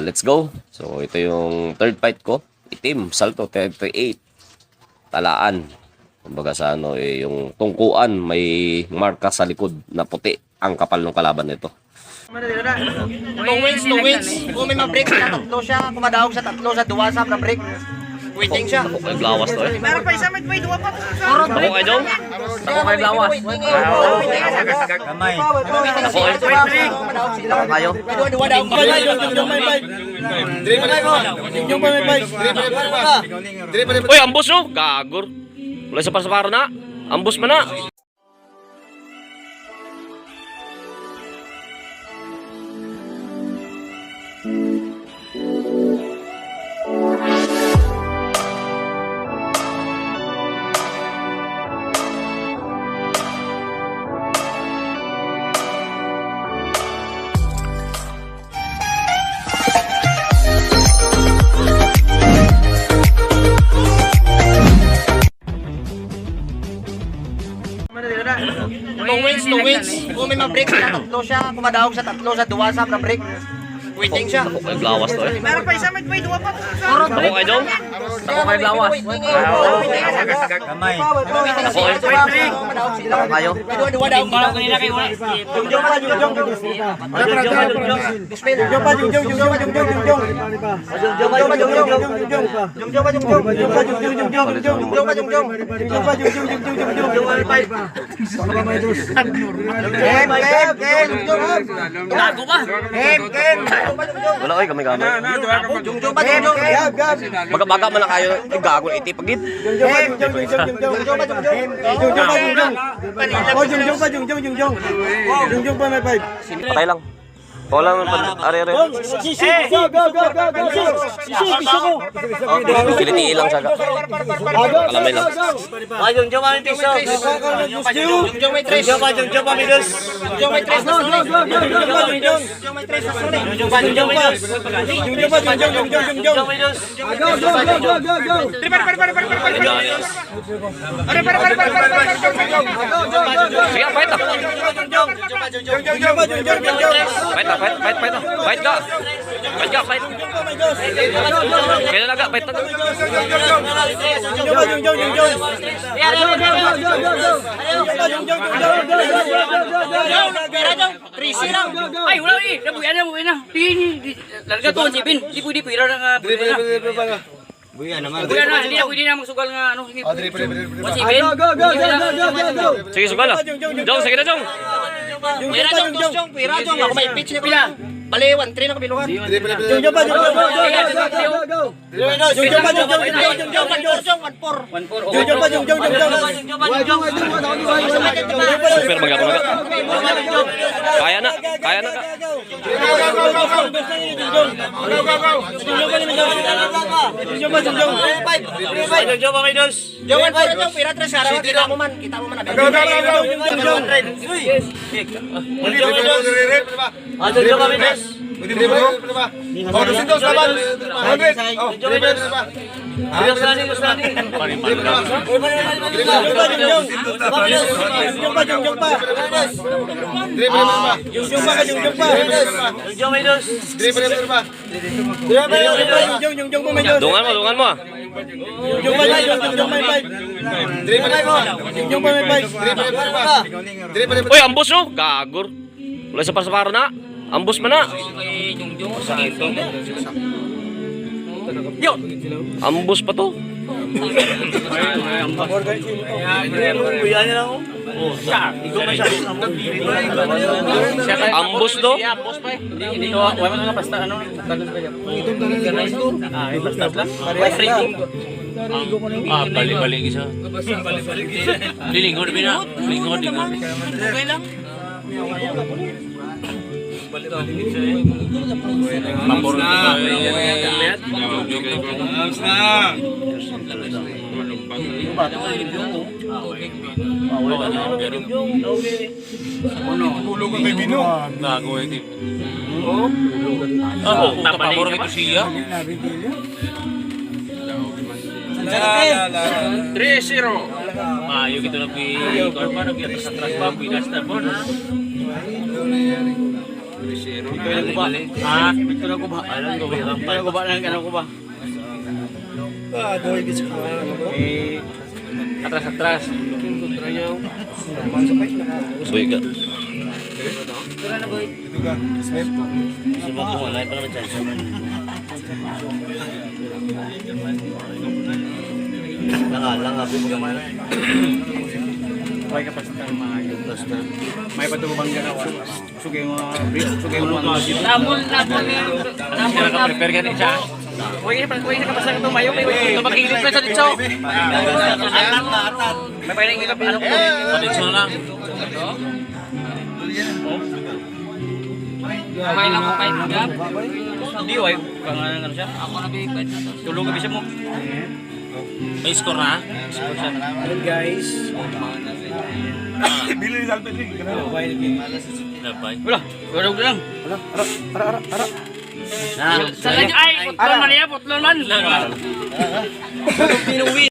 Let's go. So ito yung third fight ko. Itim, salto 38. Talaan. Kumbaga sa ano eh, yung tungkuan may marka sa likod na puti ang kapal ng kalaban nito. Two wins, two wins. Kung may ma-break siya, tatlo siya. Kung madaog sa tatlo, sa duwa sa break. Waiting siya. Ako kay Blawas to eh. Meron pa isa, may duwa pa. Ako kay Jong. Ako kay Blawas. Kamay. Ako kay Ako kayo. Duwa daw. Uy, ambos oh. Gagor. Wala sa pasaparo na. Ambos man na. Two wins, two wins. Kung may ma-break siya, tatlo siya. Kung madaog sa tatlo, sa duwa sa break. Waiting siya. Ako kay Blawas to eh. Meron pa isa, may duwa pa. Ako kay Jong. Ako kay Blawas. Kamay. Ako kay Ako kayo. Duwa daw. Wala kay kami gamay. Baga-baga man na kayo. Ay, gago iti pagit. Patay lang. Wala man pan are are. Kiliti lang saga. Kalamay lang. Sige, fight ah. Fight ah, fight, fight, fight ah. Fight ka. Fight ka, fight. Kailan na ka, fight na. Ay, wala eh. Nabuyan na, buyan na. Di, di, larga to, sipin. Di pwede pira na nga. Buyan na. Buyan na, hindi na pwede na magsugal nga ano. Sige, sipin. Sige, sugal ah. Jong, sige na, Jong. Pira jong, dos jong, pira jong. Ako may pitch niya pila. Bale, 1-3 na kabiluhan. Jong, 1-4 jong, 1-4. Super magapon na ka. Kaya na, kaya na ka. Jong, 1-4 jong, pira 3 araw. Kita mo man, kita mo man. Dungan mo, dungan mo ah. Uy, ambos oh. Gagor. Wala sa pasaparo na. Ambos man na. Ambos pa to. Ambos to. Hindi ko, wala mo na basta ano. Ah, balik-balik isa. Lilingkod bina. Lingkod, lingkod. Okay lang. Pabor na. Oh, pabor ito siya. 3-0. Maayo gitu lagi. Korban lagi atas atras pa, binas na bon. Ha? Ito na ko ba? Ito na ko ba? Ano ko ba? Eh, atras atras. Buy ka. May kapasitan maayo. May patubang ganawa. Sugay mo brief, sugay mo. Namol namol namol na prepare gani siya. Uy, pa uy ka basta tumayo may tumakilid pa sa ditso. May pa ilap ano ko. Paditso na lang. May lang ko kahit gap. Hindi way kang ano siya. Ako na bi tulong ka bisa mo. May score na? Guys. Labay. Wala, wala wala lang. Ara ara ara ara. Ay, putlon man ya, putlon man. Pinuwi.